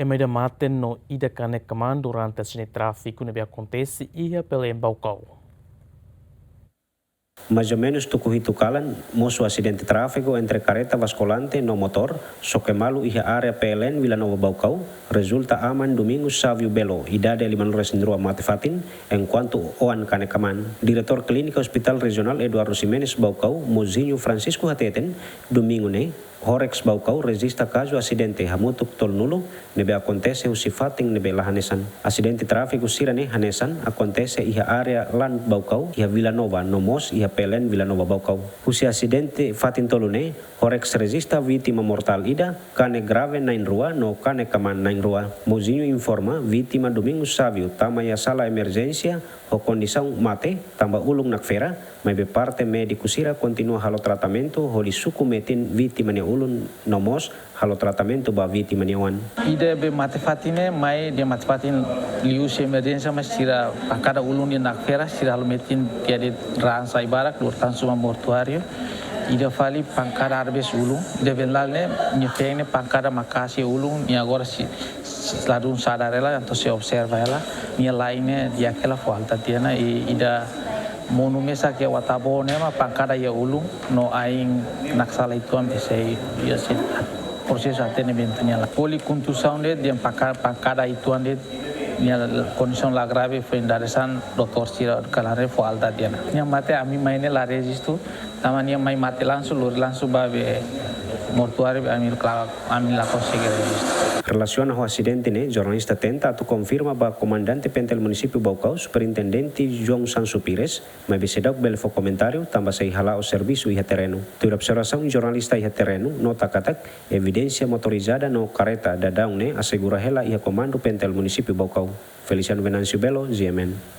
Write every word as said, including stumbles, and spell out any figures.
Ema ida mate no ida kanek-kmaan durante asidente tráfiku ne'ebé akontese iha P L N Baucau. Mais ou menus tuku hitu kalan, mosu asidente tráfiku entre karreta baskulante no motór, xoke malu iha área P L N Vila Nova Baucau, rezulta aman Domingos Sávio Belo, idade lima-nulu-resin-rua mate fatin, enkuantu oan kanek-kmaan. Diretór Klínika Hospital Rejionál Eduardo Ximenes Baucau, Mozinho Francisco hateten, Domingu ne'e, Horex Baucau rejista kazu asidente hamutuk tolunulu ne'ebé akontese husi fatin ne'ebé la hanesan. Asidente tráfiku sira-ne'e hanesan akontese iha área Land Baucau, iha Vila Nova, no mós iha P L N Vila Nova Baucau. Husi asidente fatin tolu ne'e, Horex rejista vítima mortál ida, kanek grave na'in-rua no kanek-kmaan na'in-rua. Mozinho informa, vítima Domingos Sávio tama iha sala emerjénsia ho kondisaun mate, tanba ulun nakfera, maibé parte médiku sira kontinua halo tratamentu hodi suku metin vítima nia ulun no mós halo tratamentu ba vítima nia oan. Ida be mate fatin ne'e, mai ida mate fatin liuhusi emerjénsia, mas sira pankada ulun nia nakfera, sira halo metin tiha de'it raan sai barak, lori tan suma mortuáriu. Ida fali pankada arbes ulun, ida be lae ne'e, nia feen ne'e pankada maka'as iha ulun, nia agora sei, sei ladún sadar hela, entaun sei observa hela, nia la'en ne'e di'ak hela fó alta tiha ona, i ida monu mesak iha Wataboho ne'e mak pankada iha ulun, no ain naksala uitoan be sei, iha sei prosesu atendimentu nia lae. Fali kontuzaun de'it, dehan pankada, pankada uitoan de'it, nia kondisaun la grave, foin dadeer-saan doutór sira kalan ne'e fó alta tiha ona. Nia mate ami mai ne'e la rejistu, tanba nia mai mate langsung, lori langsung ba be mortuáriu be ami la, ami la konsege rejistu. Relasiona ho asidente ne'e, jornalista tenta atu konfirma ba Komandante P N T L Munisípiu Baucau, Superintendente João Sancho Pires, maibé seidauk bele fó komentáriu, tanba sei hala'o servisu iha terrenu. Tuir observasaun jornalista iha terrenu, nota katak, evidénsia motorizada no karreta daudaun ne'e asegura hela iha Komandu P N T L Munisípiu Baucau. Feliciano Venâncio Belo, G M N.